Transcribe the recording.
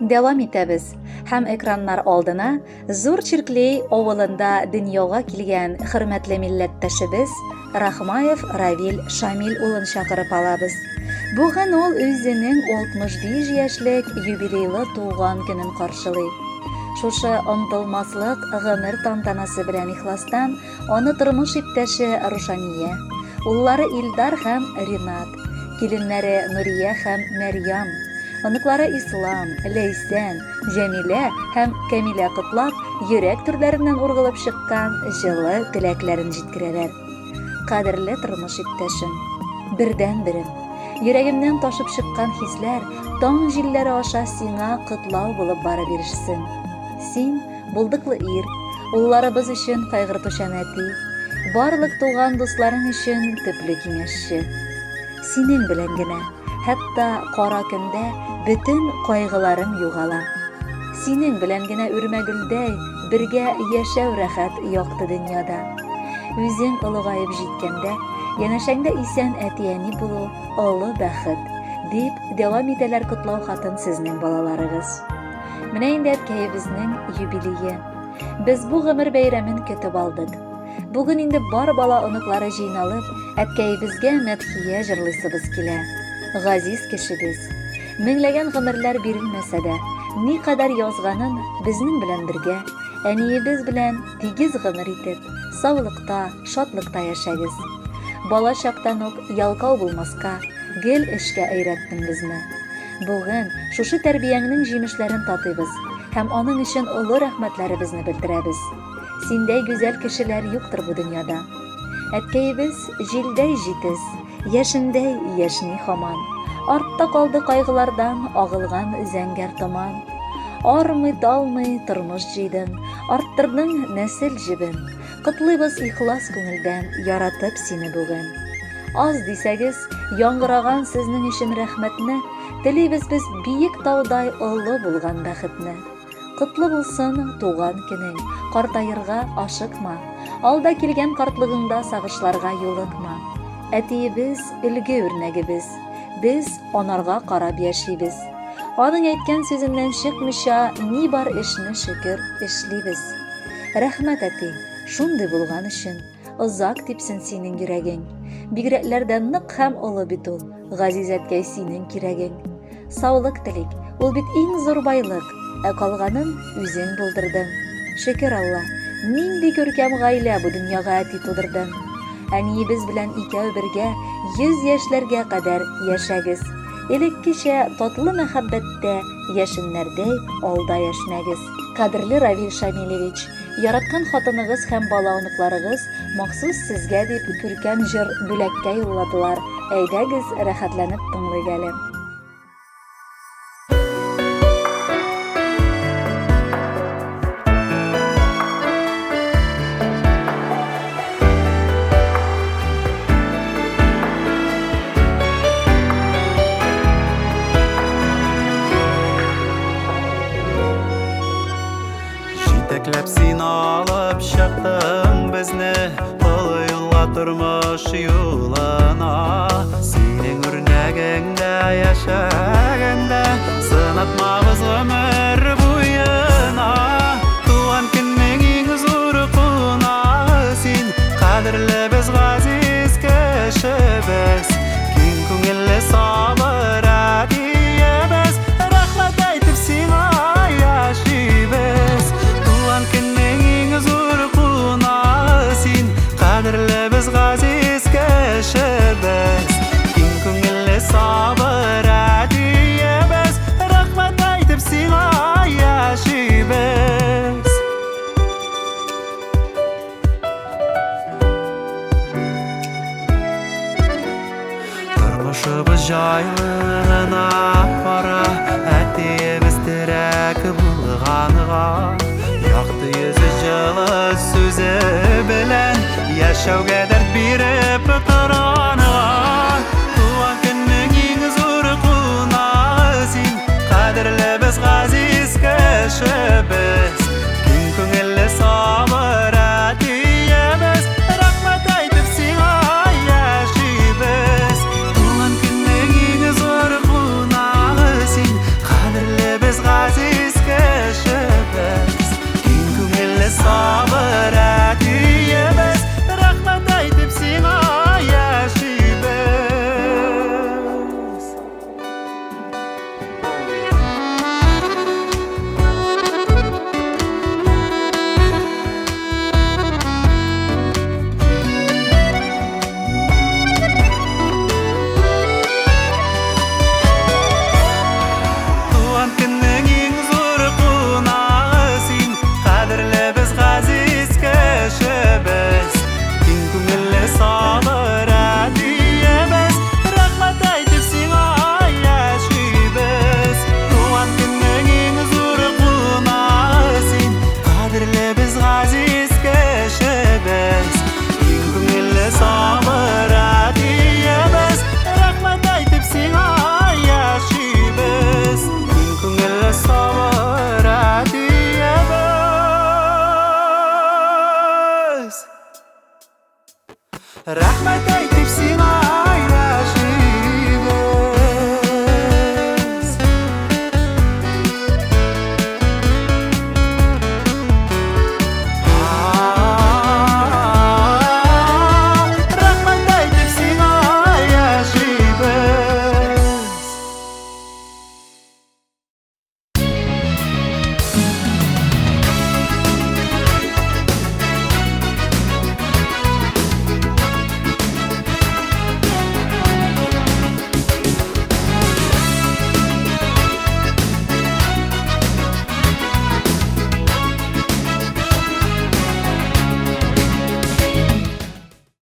Дәвам итәбез һәм экраннар алдына Зур Чирклей авылында дөньяга килгән хөрмәтле милләттәшебез Рахмаев Равил Шамил улын чакырып алабыз. Бүген ул үзенең 65 яшьлек юбилейлы туган көнен каршылый. Шушы онтылмаслык гомер тантанасы белән ихластан аны тормыш иптәше Рушания, уллары Илдар һәм Ринат, киленнәре Нурия һәм Мәрьям, оныклары Ислам, Ләйсән, Җәмилә һәм Кәмилә котлап, йөрәк түрләреннән ургылып чыккан җылы теләкләрен җиткерәләр. Кадерле тормыш иптәшем, бердәнберем, йөрәгемнән ташып чыккан хисләр таң җилләре аша сиңа котлау булып барып ирешсен. Син, булдыклы ир, улларыбыз өчен кайгыртучан әти, барлык туган дусларың өчен төпле киңәшче. Синең белән генә, хәтта кара көндә бөтен кайгыларым югала. Синең белән генә үрмә гөлдәй бергә яшәү рәхәт якты дөньяда. Үзең олыгаеп җиткәндә, янәшәңдә исән әти-әни булу олы бәхет, дип дәвам итәләр котлау хатын сезнең балаларыгыз. Менә инде әткәебезнең юбилее. Без бу гомер бәйрәмен көтеп алдык. Бүген инде бар бала оныклары җыйналып, әткәебезгә мәдхия җырлыйсыбыз килә. Газиз кешебез. Меңләгән гомерләр бирелмәсә дә, никадәр язганын безнең белән бергә, әниебез белән тигез гомер итеп, саулыкта, шатлыкта яшәгез. Бала чактан ук ялкау булмаска, гел эшкә өйрәттең безне. Бүген шушы тәрбияңнең җимешләрен татыйбыз һәм аның өчен олы рәхмәтләребезне белдерәбез. Синдәй гүзәл кешеләр юктыр бу дөньяда. Әткәебез җилдәй җитез, яшендәй яшьни хаман. Артта калды кайгылардан агылган зәңгәр томан. Армый талмый тормыш җыйдың, арттырдың нәсел җебен. Котлыйбыз ихлас күңелдән, яратып сине бүген. Аз дисәгез, яңгыраган сезнең өчен рәхмәтне, телибез без биек таудай олы булган бәхетне. Котлы булсын туган көнең, картаерга ашыкма. Алда килгән картлыгыңда сагышларга юлыкма. Әтиебез өлге үрнәгебез, без анарга карап яшибез. Аның әйткән сүзеннән чыкмыйча ни бар эшне шөкер эшлибез. Рәхмәт, әти, шундый булган өчен. Озак типсен синең йөрәгең. Бигрәкләр дә нык һәм олы бит ул, газиз әткәй синең кирәгең. Саулык телик, ул бит иң зур байлык, ә калганын үзең булдырдың. Шөкер Алла, нинди күркәм гаилә бу дөньяга әти тудырдың. Әниебез белән икәү бергә 100 яшьләргә кадәр яшәгез. Элеккечә татлы мәхәббәттә яшеннәрдәй алда яшьнәгез. Кадерле Равил Шамилевич, яраткан хатыныгыз һәм бала-оныкларыгыз махсус сезгә дип күркәм җыр бүләккә юлладылар. Әйдәгез, рәхәтләнеп тыңлыйк әле. Җитәкләп син алып чыктың безне Олы юлга тормыш юлына. Синең үрнәгеңдә яшәгәндә Сынатмабыз гомер буена. Туган көннең иң зур кунагы син, Кадерле без газиз кешебез. Киң күңелле сабыр әтиебез, Рәхмәт әйтеп сиңа яшибез. Туган көннең иң зур кунагы син, Кадерле без газиз кешебез. Киң күңелле сабыр әтиебез, Рәхмәт әйтеп сиңа яшибез. Тормышыбыз җайлы гына бара, әтиебез терәк булганга. Якты йөзе җылы сүзе белән яшәүгә дәрт биреп торганга. Туган көннең иң зур кунагы син, кадерле без газиз кешебез. Киң күңелле сабыр әтиебез, рәхмәт әйтеп сиңа яшибез. Туган көннең иң зур кунагы син, кадерле без газиз. Рәхмәт әйтеп сиңа.